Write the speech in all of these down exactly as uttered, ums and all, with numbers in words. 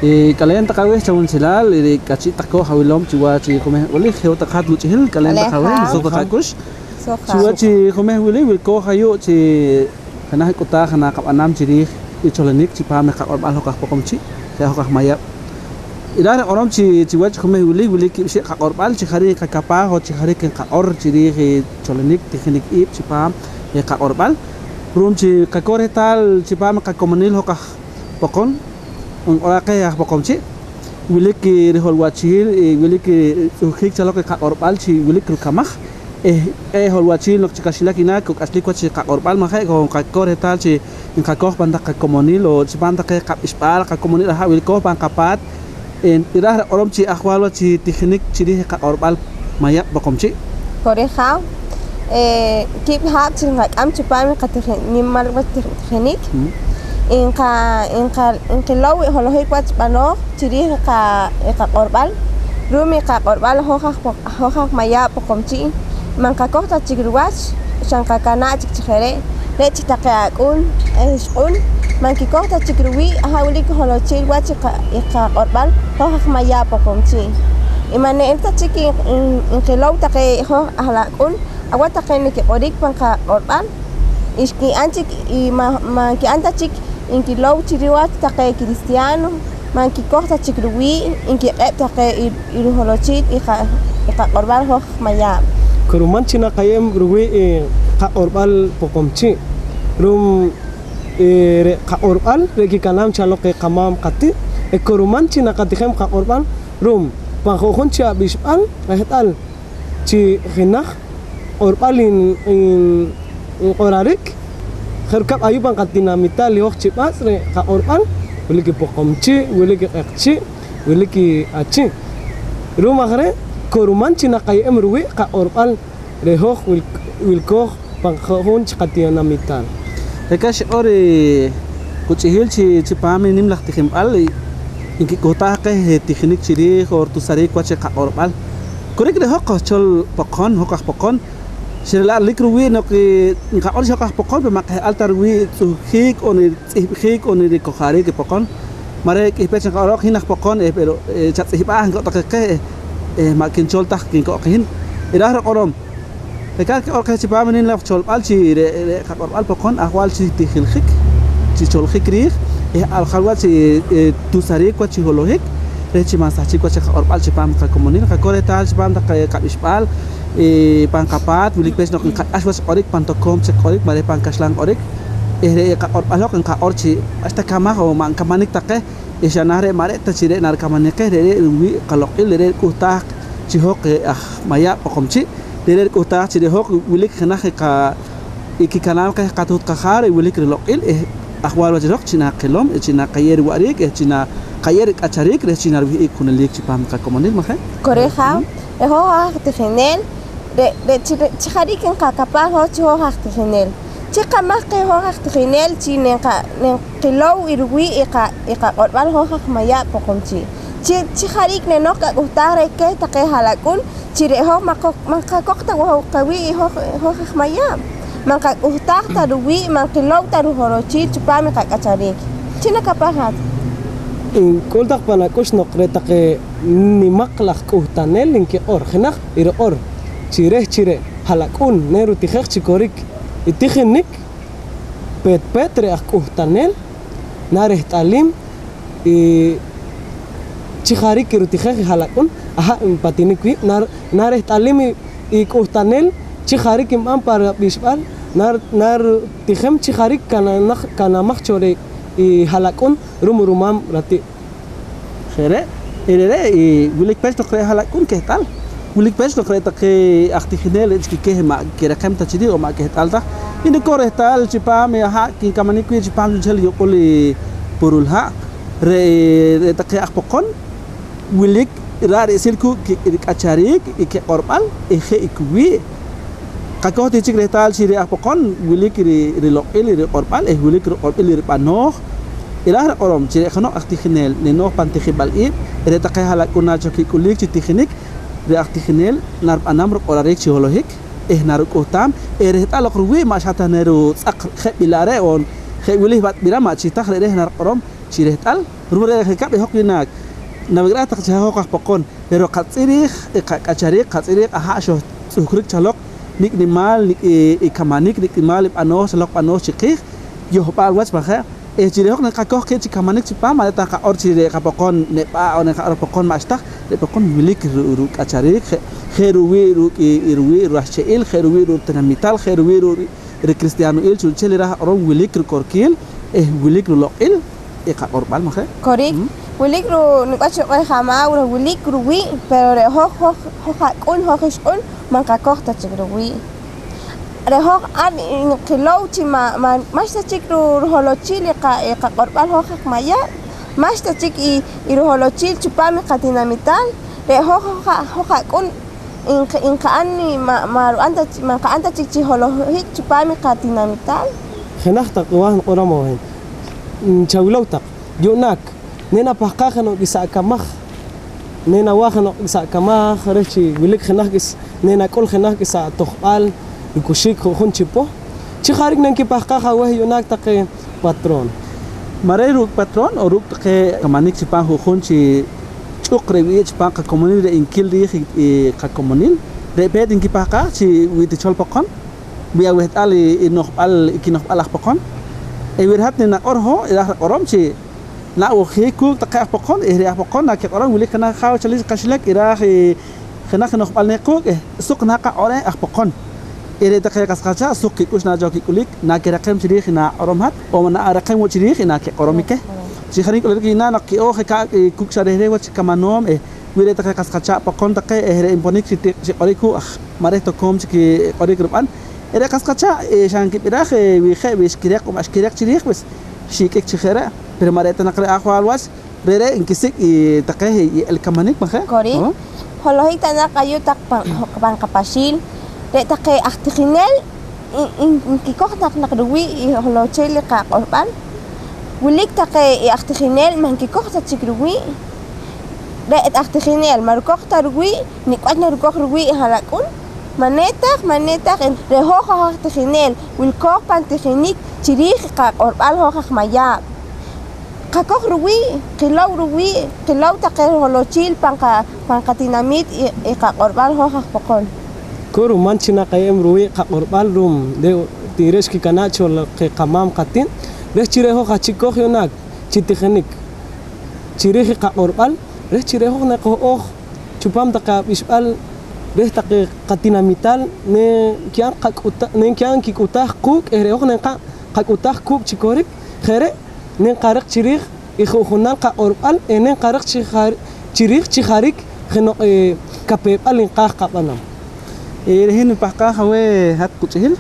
Eh, k'aleen taq aweh chawunchelaal, eh, k'ahchi' taq kooj awilom chiwach i jumeh wili. Je' wo' taq hat nuch'ihil, k'aleen taq aweh, suq taq ak'ux. Chiwach i jumeh wili wilkooj ayu' chi jenaj k'utaaj naqab'anam chi riij i cholonik chipaam i qaq'orb'al hoj aj Poqomchi', je' hoj aj Mayab'. Iraaj riq'orom chi chiwach i jumeh wili wilik kiib' xib' qaq'orb'al chi jariik nqakapaaj on chi jariik nqaq'or chi riij i cholonik tijinik iib' chipaam i qaq'orb'al. Ru'um chi qakoj rehtaal chipaam i qakomonil hoj aj Poqon, nq'oraaj qeh aj Poqomchi', wilik i riholwachiil, i wilik i tz'uhkjiik chaloq i qaq'orb'al chi wilik rukamaj, eh, q'ee' holwachiil noq chi qaxilak i na k'o k'achlik wach i qaq'orb'al, ma' je'? Ko nqakoj rehtaal chi nqakoj pan taq qakomonil o chipaam taqe qab'ixb'aal qakomonil aha' wilkooj pan qapaat, eh, iraaj riq'orom chi ajwaal wach chi tijinik chi riij i qaq'orb'al. Mayab' Poqomchi'. Korik jaaw, eh, kiib' haab' chi nqak'am chipaam i qatiji-, nimal wach tij-, tijinik, nqa-, nqa-, nqilow i holohik wach b'anooj chi riij i qa-, i qaq'orb'al. Ru'um i qaq'orb'al hoj aj Poq-, hoj aj Mayab' Poqomchi', ma' nqakoj ta chik ruwach, xa nqakanaa' chik chi je' re'. Re' chik taqe ak'un, eh, ixq'un, ma' nkikoj ta chik ruwii', aha' wilik holochiil wach i qa-, i qaq'orb'al hoj aj Mayab' Poqomchi'. I ma' ne'el ta chik i, i, nqilow taqe hoj aj lak'un aweh taqe nikiq'orik pan qaq'orb'al, i xki'an chik i ma', ma' nki'an ta chik nkilow chi riwach taqe cristiano, ma' nkikoj ta chik ruwii', nkiq'eb' taqe i, i riholochiil i qa-, i qaq'orb'al hoj Mayab'. Kuruman chi naqaye'em ruwii' i qaq'orb'al Poqomchi'. Ru'um, eh, re' qaq'orb'al re' kikanaam chaloq i qamaam qati't, eh, kuruman chi naqatijem qaq'orb'al ru'um pan ju'jun chi ab'ixb'al q'eht'al chi jenaj q'orb'al in, in, inq'orarik. Je' rikab' ayu' pan qatinamital i hoj chi B'atz' re' qaq'orb'al, wilik i Poqomchi', wilik i Q'eqchi', wilik i Achi'. Ru'um aj re', kuruman chi naqaye'em ruwii' qaq'orb'al re' hoj wil-, wilkooj pan ju'jun chi qatinamital. Re'ka xiq'or i quch'ihil chi chipaam i nim laj tijinb'al i nkik'uhtaaj qeh i tijinik chi riij on ritusariik wach i qaq'orb'al. Korik re' hoj qojchol Poqon, hoj aj Poqon, xa re' la' rilik ruwii' noq i nqaq'or chi hoj aj Poqon, pe ma' q'eht'al ta ruwii' i tz'uhkjiik on i ritz'ihb'jiik on i rikojariik i Poqon. Ma' re' k'ih pech nqaq'oroq, hin aj Poqon, eh, pero, eh, chatz'ihb'aaj nko'q taqe qeh, eh, eh, ma' kinchol ta kinko'q i hin. Iraaj riq'orom, re'ka kiq'or qeh chipaam i nim laj cholb'al chi re', re' qaq'orb'al Poqon ajwaal chi tijiljik, chi choljik riij, eh, ajwaal wach chi, eh, tusariik wach chi holohik reh chi ma' nsahchik wach i qaq'orb'al chipaam i qakomonil. Nqakoj rehtaal chipaam taqe qab'ixb'aal, eh, pan qapaat wilik pech noq nqak'ax wach q'orik pan tokoom chik q'orik, ma' reh pan kaxlan q'orik, eh, re' qaq'orb'al hoj nqaq'or chi ma'xta kamaj on ma' nkamanik ta qeh, eh, xa naah re' ma' re' ta chi re' narikamanik qeh, re're' riwii' qaloq'il, re're' rik'uhtaaj chi hoj, eh, aj Mayab' Poqomchi', re're' rik'uhtaaj chi re' hoj wilik jenaj i qa-, i kikanaam qeh qatuut qajaaw re' wilik riloq'il, eh, ajwaal wach i hoj chi naqilom, eh, chi naqayew riwa'riik, eh, chi naqayew rik'achariik reh chi nariwih'ik juneliik chipaam i qakomonil, ma' je'? Korik jaaw, re' hoj aj tijinel, re', re' chi, re' chi jariik nqakapaaj hoj chi hoj aj tijinel. Chi qamaj qeh hoj aj tijinel chi nenqa-, nenqilow i ruwii' i qa-, i qaq'orb'al hoj aj Mayab' Poqomchi'. Chi, chi jariik nenooj qak'uhtaaj reh keh taqe ha'lak'un chi re' hoj ma' qo-, ma' nqakoj ta wo' qawii' i hoj, hoj aj Mayab'. Ma' nqak'uhtaaj ta ruwii', ma' nqilow ta ruholochiil chipaam i qak'achariik. Chi nakapaaj hat? Nk'ul taq pan ak'ux noq re' taqe nimaq laj k'uhtanel nkiq'or, jenaj i riq'or chi reh chi re' ha'lak'un narutijej chi korik i tijinik, peet peet re' aj k'uhtanel nareht'alim i chi jariik rutijej i ha'lak'un, aha' npatinik wii', nar-, nareht'alim i, i k'uhtanel chi jariik nb'an pa rab'ixb'al, nar-, narutijem chi jariik kanamaj, kanamaj cho reh i ha'lak'un ru'um rumaam rati't. Je' re', eh, re're', eh, wilik pech noq re' ha'lak'un keht'al. Wilik pech noq re' taqe aj tijinel re' chik i keh ma' kireqem ta chi riij on ma' keht'al ta. Nnikoj rehtaal chipaam i aha' kinkamanik wii' chipaam chu'nchel yuq'ul i Purulha'. Re', re' taqe aj Poqon wilik ra' ri'sil kuuk' ki-, rik'achariik i kiq'orb'al eh je' i kuwii'. Qakoj ti chik rehtaal chi re' aj Poqon wilik ri-, riloq'il i riq'orb'al eh wilik riq'orb'il i rib'anooj. Iraaj riq'orom chi re' jeno'q aj tijinel nenooj pan tijinb'al iib', re' taqe ha'lak'un na cho kik'uliik chi tijinik, re' aj tijinel narib'anam riq'orariik chi holohik eh naruk'uhtaam eh reht'al loq ruwii' ma' xa ta nerutz'aq je' b'ila' re' on je' wili bat b'ira, ma' chi taj re're' nariq'orom chi reht'al. Ru'um re' je' rikab' i hoj winaq, nawik'raj taq chi hoj aj poqon, pero qatz'iriij i qak'achariik, qatz'iriij aha' xojtz'uhkrik chaloq nik' nimaal, nik' i, i kamanik, nik' nimaal i b'anooj chaloq b'anooj chi qiij, yohb'al wach, ma' je'? Eh, chi re' hoj naqakoj qiib' chi kamanik chipam, ma' re' ta nqaq'or chi re' qapoqon neb'aa' on nqaq'or poqon ma'xtaj. Re' poqon wilik ru-, ruk'achariik, je', je' ruwii' ruuk' i, i ruwii' rajche'il, je' ruwii' rutinamital, je' ruwii' ru-, ricristianoil, chu'nchel i raaj q'orom wilik rukorkiil eh wilik ruloq'il i qaq'orb'al, ma' je'? Korik, wilik ru-, nik' wach ruq'or i jamaaw reh wilik ruwii', pero re' hoj, hoj, hoj ak'un, hoj ixq'un, ma' nqakoj ta chik ruwii'. Re' hoj ar nqilow chi ma', ma', ma'xta chik ru-, ruholochiil i qa-, i qaq'orb'al hoj aj Mayab', ma'xta chik i, i ruholochiil chipam i qatinamital. Re' hoj, hoj a-, hoj ak'un nq-, nqa'n i ma', ma' rub'an ta chi, ma' nqa'n ta chik chi holohik chipam i qatinamital. Jenaj taq nwaaj niq'orom aweh, chawilow taq, yu'naak, ne napahqaaj jeno' k'isa' kamaj, ne nawaaj jeno' k'isa' kamaj reh chi wilik jenaj k'is-, ne nak'ul jenaj k'isa' tojb'al rikuxik ju'jun chi poh. Chi jariik ne nkipahqaaj aweh yu'naak taqe patrón? Ma' re' ruuk' patrón on ruuk' taqe kamanik chipam ju'jun chi ch'uq re' wii' chipam qakomonil re' nkil riij i, i qakomonil, re' peet nkipahqaaj chi wi tichol poqon, wi aweht'al i, i no'jb'al, i kino'jb'al aj poqon. Eh, wi re' hat ne naq'or hoj, i raaj riq'orom chi na'wojiik kuuk' taqe aj poqon, eh, re' aj poqon nakiq'orom, wilik jenaj jaaw chalik chi qaxilak, i raaj i jenaj no'jb'al ne quuk', eh, suq naqaq'or reh aj poqon. Eh, re' taqe qas qachaaq' suq kik'ux na cho kik'ulik, nakiraqem chi riij i naq'orom hat, on naqiraqem wo' chi riij i nakiq'orom i keh. Chi je' re' nk'ulurik yu'naak noq ki'ooj je ka-, kuuk' xa reh reh wach kamanoom, eh, wi re' taqe qas qachaaq' poqon taqe, eh, re' nponik chi ti-, chi q'orik kuuk' aj ma' reh tokoom chik i q'orik rib'an. Eh, re' qas qachaaq', eh, xa nkib'iraj, eh, wi je', wi xkireq on ma' xkireq chi riij, pues, xik'ik chi je' re'. Pero ma' re' ta naq re' ajwal wach, re're' nkisik' i taqe i el kamanik, ma' je'? Korik. Oh. Holohik ta naq ayu' taq pan, pan qapaxiil. Re' taqe aj tijinel i, i, nkikoj naq, naq ruwii' i holochiil i qaq'orb'al. Wilik taqe i aj tijinel ma' nkikoj ta chik ruwii'. Re' aj tijinel ma' rukoj ta ruwii', nik' wach narukoj ruwii' i ha'lak'un? Ma' ne taj, ma' ne taj. Re' hoj aj tijinel wilkooj pan tijinik chi riij i qaq'orb'al hoj aj Mayab'. Qakoj ruwii', qilow ruwii', qilow taqe riholochiil pan qa-, pan qatinamiit i, i qaq'orb'al hoj aj poqon. Kurman chi naqaye'em ruwii' qaq'orb'al ru'um re' ti re' xkikanaa' cho laj qamaam qati't, reh chi re' hoj achikoj yu'naak chi tijinik chi riij i qaq'orb'al, reh chi re' hoj naqoh'ooj chupam taqe ab'ixb'al reh taqe qatinamital, ne nki'an qak'uta-, ne nki'an kik'uhtaaj quuk' eh re' hoj ne nqa'n qak'uhtaaj kuuk' chi korik. Je' re' ne nqareq chi riij i ju'junal qaq'orb'al eh ne nqareq chi ja-, chi riij chi jariik jeno', eh, kapew-b'al nqaaj qab'anam. Eh, re' hin nipahqaaj aweh hat quch'ihil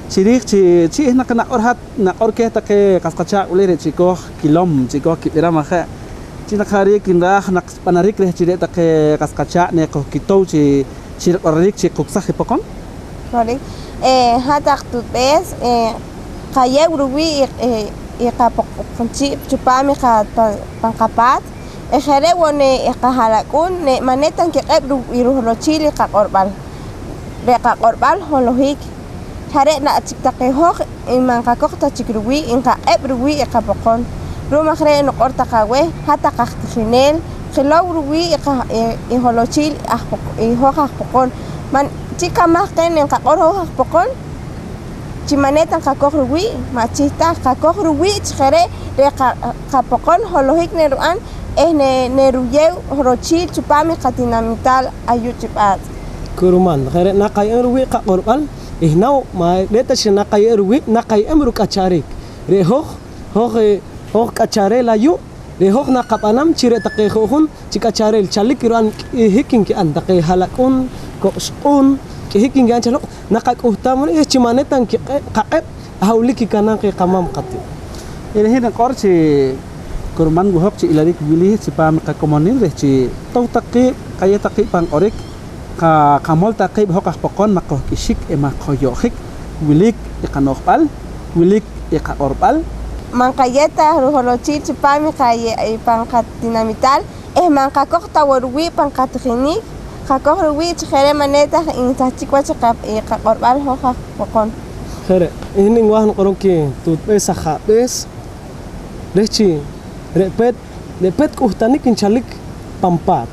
chi riij chi, chi naq naq'or hat, naq'or keh taqe qas qachaaq' wili re' chikoj kilom, chikoj kib'iram, ma' je'? Chi naq jariik nraaj naq xb'anarik reh chi re' taqe qas qachaaq' ne qojkitow chi, chi riq'orarik chi quksaj i poqon? Korik. Eh, hat aj tuutb'ees, eh, qayeew ruwii' i, i, i qapoqon chii' chupam i qa-, pa-, pan qapaat, eh, je' re' wo' ne i qaha'lak'uun, ne ma' ne ta nkiq'eb' ru-, i ruholochiil i qaq'orb'al. Re' qaq'orb'al holohik. Xa re' la' chik taqe hoj i ma' nqakoj ta chik ruwii', nqaq'eb' ruwii' i qapoqon. Ru'um aj re' nuq'or taq aweh, hat taq aj tijineel, qilow ruwii' i qa-, i, i holochiil aj poq-, i hoj aj poqon. Ma' chi kamaj qeh ne nqaq'or hoj aj poqon chi ma' ne ta nqakoj ruwii', ma' chih ta, qakoj ruwii' chi je' re', re' qa-, qapoqon holohik ne rub'an eh ne, ne ruyeew rochiil chupam i qatinamital ayu' chi B'aatz'. Kurman, je' re' naqaye'em ruwii' qaq'orb'al eh naw ma' re' ta chi naqaye'em ruwii', naqaye'em ruk'achariik. Re' hoj, hoj, eh, hoj k'achareel ayu', re' hoj naqab'anam chi re' taqe ju'jun chi k'achareel chalik rib'an k'ihik nki'an taqe ha'lak'un, koq' ixq'un, k'ihik nki'an chaloq, naqak'uhtam reh eh chi ma' ne ta nkiq'e-, qaq'eb' aha' wilik kikanam qeh qamaam qati't. Eh, re' hin niq'or chi kurman wo' hoj chi ilariik wili chipam i qakomonil reh chi tow taq qiib', qayeew taq qiib' pan q'orik, qa-, qamol taq qiib' hoj aj poqon ma' qojk'ixik eh ma' qojyo'jik, wilik i qano'jb'al, wilik i qaq'orb'al. Ma' nqayeew ta ruholochiil chipam i qaye-, i pan qatinamital, eh ma' nqakoj ta wo' ruwii' pan qatijinik, nqakoj ruwii' chi je' re' ma' ne ta nsahchik wach i qa-, i qaq'orb'al hoj aj poqon. Je' re', hin nwaaj niq'orom keh tuutb'ees ajaab'ees reh chi re' peet Re' peet k'uhtanik nchalik pan paat.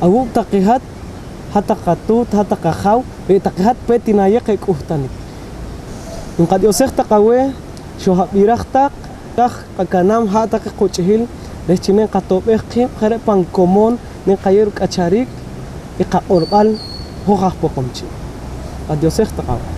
Awuuk' taq i hat, hat taq qatuut, hat taq qajaaw, re' taq i hat peet i nayeew qeh k'uhtanik. Nqatioxej taq aweh, xojab'iraj taq, raj qakanaab' ha' taq i quch'ihil reh chi neenqato'b'eej qiib' je' re' pan komoon, neenqayeew rik'achariik i qaq'orb'al hoj aj Poqomchi'. Nqatioxej taq aweh.